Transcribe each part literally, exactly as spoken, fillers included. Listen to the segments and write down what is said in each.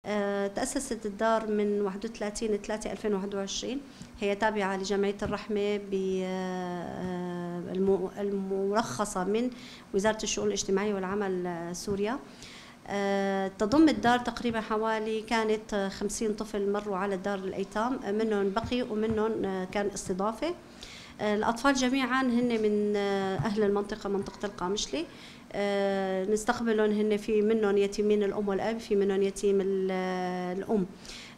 آه، تأسست الدار من واحد وثلاثين ثلاثة ألفين وواحد وعشرين. هي تابعة لجمعية الرحمة ب-، آه، الم-، المرخصة من وزارة الشؤون الاجتماعية والعمل، آه، سوريا. آه، تضم الدار تقريبًا حوالي كانت، آه، خمسين طفل مروا على دار الأيتام، آه، منهم بقي ومنهم، آه، كان استضافة. آه، الأطفال جميعًا هن من، آه، أهل المنطقة، منطقة القامشلي. آه، نستقبلهم، هن في منهم يتيمين الأم والأب، في منهم يتيم ال-، آه، الأم.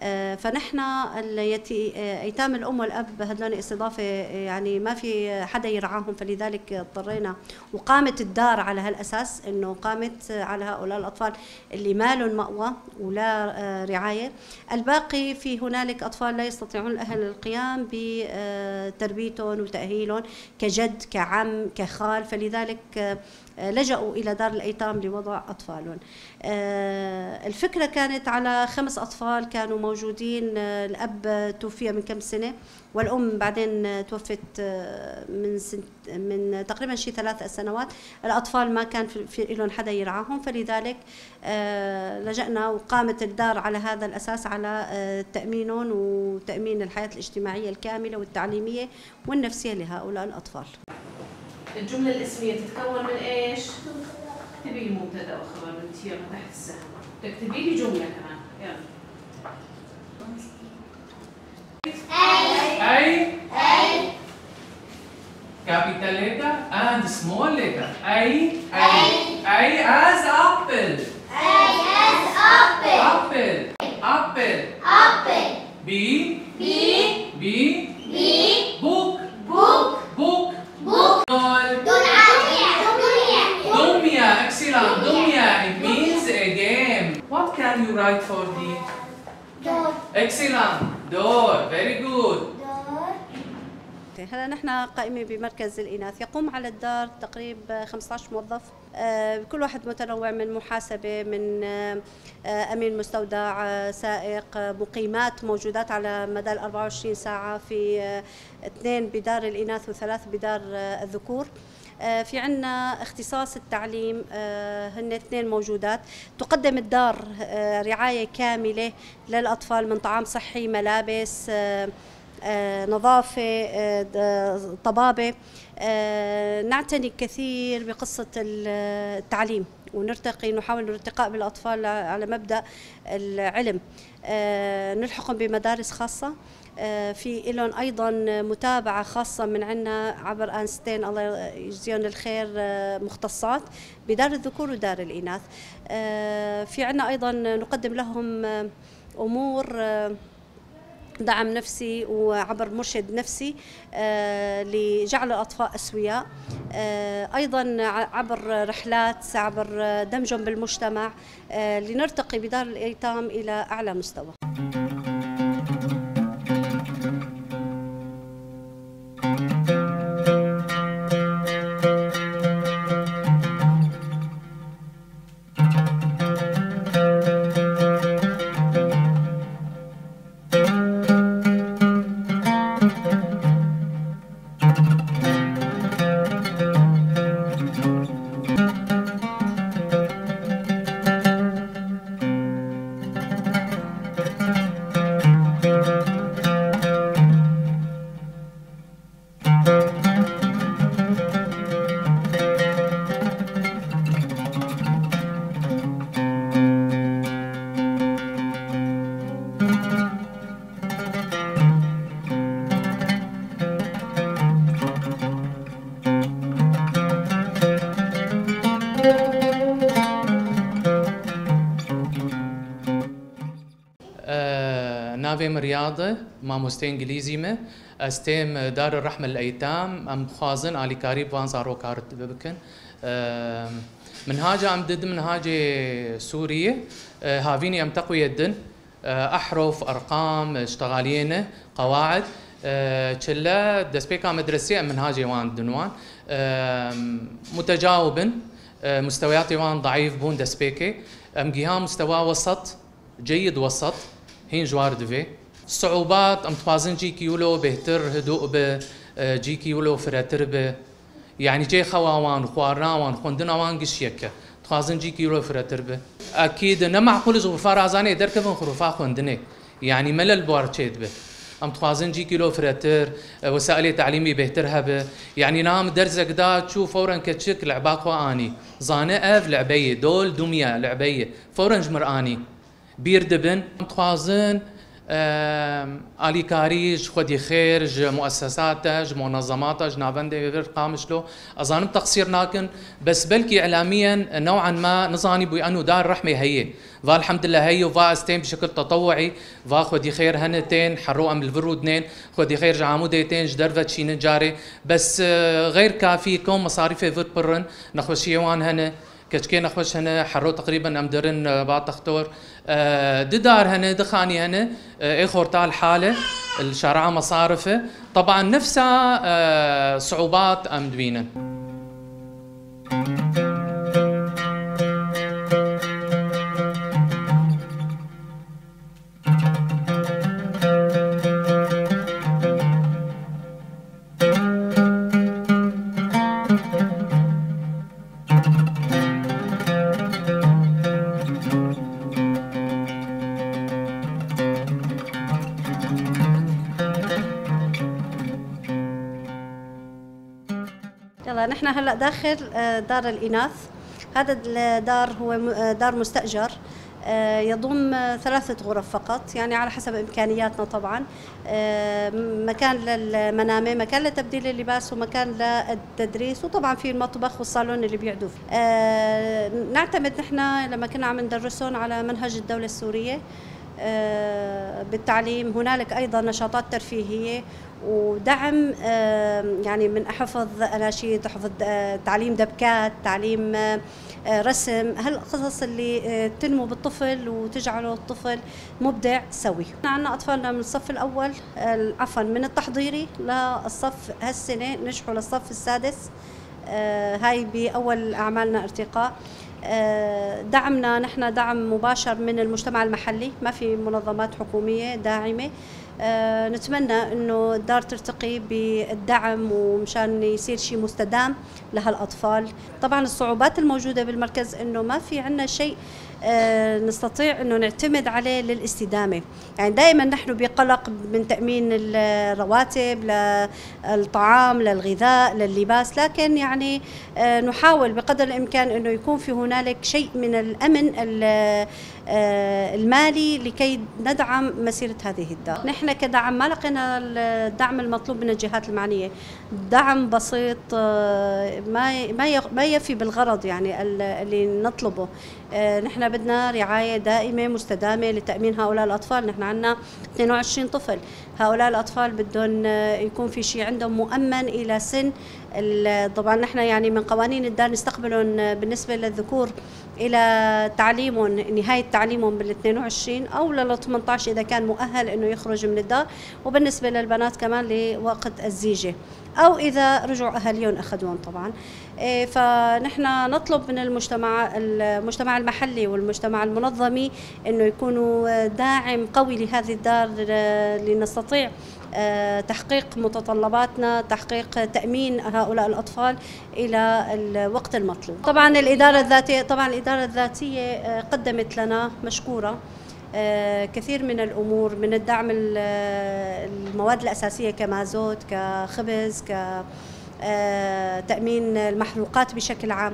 آه، فنحن اليتي-، آه، أيتام الأم والأب هدلون استضافة، آه، يعني ما في حدا يرعاهم، فلذلك اضطرينا، وقامت الدار على هالأساس، إنه قامت على هؤلاء الأطفال اللي ما لهم مأوى ولا، آه، رعاية. الباقي في هنالك أطفال لا يستطيعون الأهل القيام بتربيتهم وتأهيلهم كجد، كعم، كخال، فلذلك، آه، لجأوا إلى دار الأيتام لوضع أطفالهم. آه، الفكرة كانت على خمس أطفال كانوا موجودين. آه، الأب توفي من كم سنة، والأم بعدين توفت، آه، من سنة، من تقريبًا شي ثلاث سنوات. الأطفال ما كان في، في إلهم حدا يرعاهم، فلذلك، آه، لجأنا وقامت الدار على هذا الأساس، على، آه، تأمينهم وتأمين الحياة الاجتماعية الكاملة والتعليمية والنفسية لهؤلاء الأطفال. الجملة الاسمية تتكون من إيش؟ اكتبي لي مبتدأ وخبر، بنتي، يلا، تحت السهم. تكتبي لي جملة كمان، يلا. A. A. Capital letter and small letter. A. A. A as apple. A as apple. Apple. Apple. Apple. B. B. B. B. Book. Book. Book. Book. Door. دمية. دمية. دمية. Excellent. دمية. It means a game. What can you write for D? Door. Excellent. Door. Very good. Door. هلا نحن قائمين بمركز الإناث، يقوم على الدار تقريب خمستعش موظف. آه، كل واحد متنوع من محاسبة، من، آه، آه، أمين مستودع، آه، سائق، آه، مقيمات موجودات على مدى الأربعة وعشرين ساعة، في، آه، اثنين بدار الإناث وثلاث بدار، آه، الذكور. آه، في عنا اختصاص التعليم، آه، هن اثنين موجودات. تقدم الدار، آه، رعاية كاملة للأطفال من طعام صحي، ملابس، آه، آه، نظافة، آه، د-، طبابة. آه، نعتني كثير بقصة ال-، التعليم، ونرتقي، نحاول الارتقاء بالأطفال على مبدأ العلم. آه، نلحقهم بمدارس خاصة. آه، في إلهم أيضًا متابعة خاصة من عنا عبر أنستين، الله يجزيهم الخير، آه، مختصات بدار الذكور ودار الإناث. آه، في عنا أيضًا نقدم لهم، آه، أمور، آه، دعم نفسي وعبر مرشد نفسي، آه، لجعل الأطفال أسوياء. آه، أيضًا ع-، عبر رحلات، عبر، آه، دمجهم بالمجتمع، آه، لنرتقي بدار الأيتام إلى أعلى مستوى. Em Riyad e, mamosteyê îngilîzî me. Ez têm Dar Rehme El Eytam. Em dixwazin alîkarî bi van zaroka re bikin. Em, minhaca em didin minhacê Sûriyê, e, havînî em teqwiyet din. E, ehrof, erqam, e, ştegaliyê ne, qewaid. E, çile destpêka medresê em minhacê wan didin wan. E, mutecawib in, e, musteweyatê wan daîf bûn destpêkê. Em giha mustewa wesat, ceyid wesat, hîn ji war divê. Siûbat, em dixwazin cîkî wilo bêhtir, hidû bi, e, cîkî wilo firetir bi. Yanî cê xewa wan, xwarina wan, xwendina wan giş yek e. Dixwazin cîkî wilo firetir bi. Ekîd ne meqûl e ji xurfa Razanê derkevin xurfa xwendinê. Yanî melel bi war çêdibe. Em dixwazin cîkî wilo firetir, e, wesailê telîmî bêhtir hebe. Yanî niha min dersek da çû fewren keçik leba xwe anî. Zane ev lebe ye, dol dumya lebe ye. Fewren ji mir anî. Bîr dibin. Em dixwazin, em, alîkarî ji xwedî xêr, ji muessesate, ji munezemata, ji navendê vir Qamişlo. Ez zanim teqsîr nakin, bes belkî îlamiyen new'an ma nizanîbû eno Dar Rehmê heye. Va elhamdulillah heye û va ez têm bi şekil tetewu'î, va xwedî xêr hene tên, hero em li vir rûdinên, xwedî xêr ji Amûdê tên, ji derve çînin carê. Bes, e, xeyr kafî, kom mesarîfê vir pir in, nexweşiyê wan hene. Keçikê nexweş hene, hero teqrîben em dirin, e, ba textor. E, di dar hene, di xanî hene, e, ê xortal hal e, li şare'a Mesarif e. Teban nefsa, e, siûbat em dibînin. يلا، نحن هلأ داخل، آه، دار الإناث. هذا الدار هو م-، آه، دار مستأجر، آه، يضم، آه، ثلاثة غرف فقط، يعني على حسب إمكانياتنا طبعًا. آه، مكان للمنامة، مكان لتبديل اللباس، ومكان للتدريس، وطبعًا في المطبخ والصالون اللي بيقعدوا فيه. آه، نعتمد نحن لما كنا عم ندرسهم على منهج الدولة السورية، آه، بالتعليم. هنالك أيضًا نشاطات ترفيهية ودعم، آه، يعني من حفظ أناشيد، حفظ، آه، تعليم دبكات، تعليم، آه، آه، رسم، هالقصص اللي، آه، تنمو بالطفل وتجعله الطفل مبدع سوي. عنا أطفالنا من الصف الأول، آه، عفوًا، من التحضيري للصف، هالسنة نجحوا للصف السادس. آه، هاي بأول أعمالنا ارتقاء. آه، دعمنا نحن دعم مباشر من المجتمع المحلي، ما في منظمات حكومية داعمة. آه، نتمنى إنه الدار ترتقي بالدعم ومشان يصير شي مستدام لهالأطفال. طبعًا الصعوبات الموجودة بالمركز إنه ما في عنا شيء، آه، نستطيع إنه نعتمد عليه للاستدامة. يعني دائمًا نحن بقلق من تأمين الرواتب، للطعام، للغذاء، لللباس، لكن يعني، آه، نحاول بقدر الإمكان إنه يكون في هنالك شيء من الأمن ال-، آه، المالي لكي ندعم مسيرة هذه الدار. نحن كدعم ما لقينا الدعم المطلوب من الجهات المعنية. دعم بسيط، آه، ما ي-، ما يغ-، ما يفي بالغرض، يعني، ال-، اللي نطلبه. آه، نحن بدنا رعاية دائمة مستدامة لتأمين هؤلاء الأطفال. نحن عنا اثنين وعشرين طفل. هؤلاء الأطفال بدهم، آه، يكون في شي عندهم مؤمن إلى سن ال-، طبعًا نحن، يعني، من قوانين الدار نستقبلهم، آه، بالنسبة للذكور إلى تعليمهم، نهاية تعليمهم بال اثنين وعشرين أو لل ثمنتاش إذا كان مؤهل إنه يخرج من الدار، وبالنسبة للبنات كمان لوقت الزيجة، أو إذا رجعوا أهاليهم أخدوهم طبعًا. إيه، فنحن نطلب من المجتمع، المجتمع المحلي والمجتمع المنظمي إنه يكونوا داعم قوي لهذه الدار، آه، لنستطيع، آه، تحقيق متطلباتنا، تحقيق تأمين هؤلاء الأطفال إلى الوقت المطلوب. طبعًا الإدارة الذاتية، طبعًا الإدارة الذاتية، آه، قدمت لنا مشكورة، آه، كثير من الأمور، من الدعم ال-، المواد الأساسية كمازوت، كخبز، ك، آه، تأمين المحروقات بشكل عام.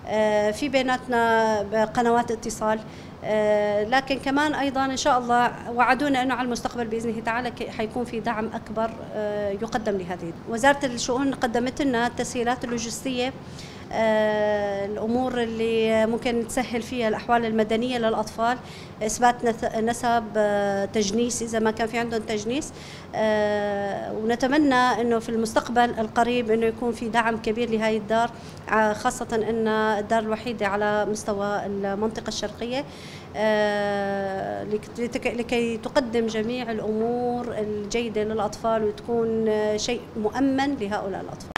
آه، في بيناتنا قنوات اتصال. آه، لكن كمان أيضًا إن شاء الله وعدونا إنه على المستقبل بإذنه تعالى ك-، حيكون في دعم أكبر، آه، يقدم لهذه. وزارة الشؤون قدمت لنا التسهيلات اللوجستية، آه، الأمور اللي ممكن تسهل فيها الأحوال المدنية للأطفال، إثبات نث-، نسب، آه، تجنيس إذا ما كان في عندهم تجنيس. آه، ونتمنى إنه في المستقبل القريب إنه يكون في دعم كبير لهاي الدار، آه، خاصة إن الدار الوحيدة على مستوى المنطقة الشرقية، آه، لك-، لتك-، لكي تقدم جميع الأمور الجيدة للأطفال وتكون، آه، شيء مؤمن لهؤلاء الأطفال.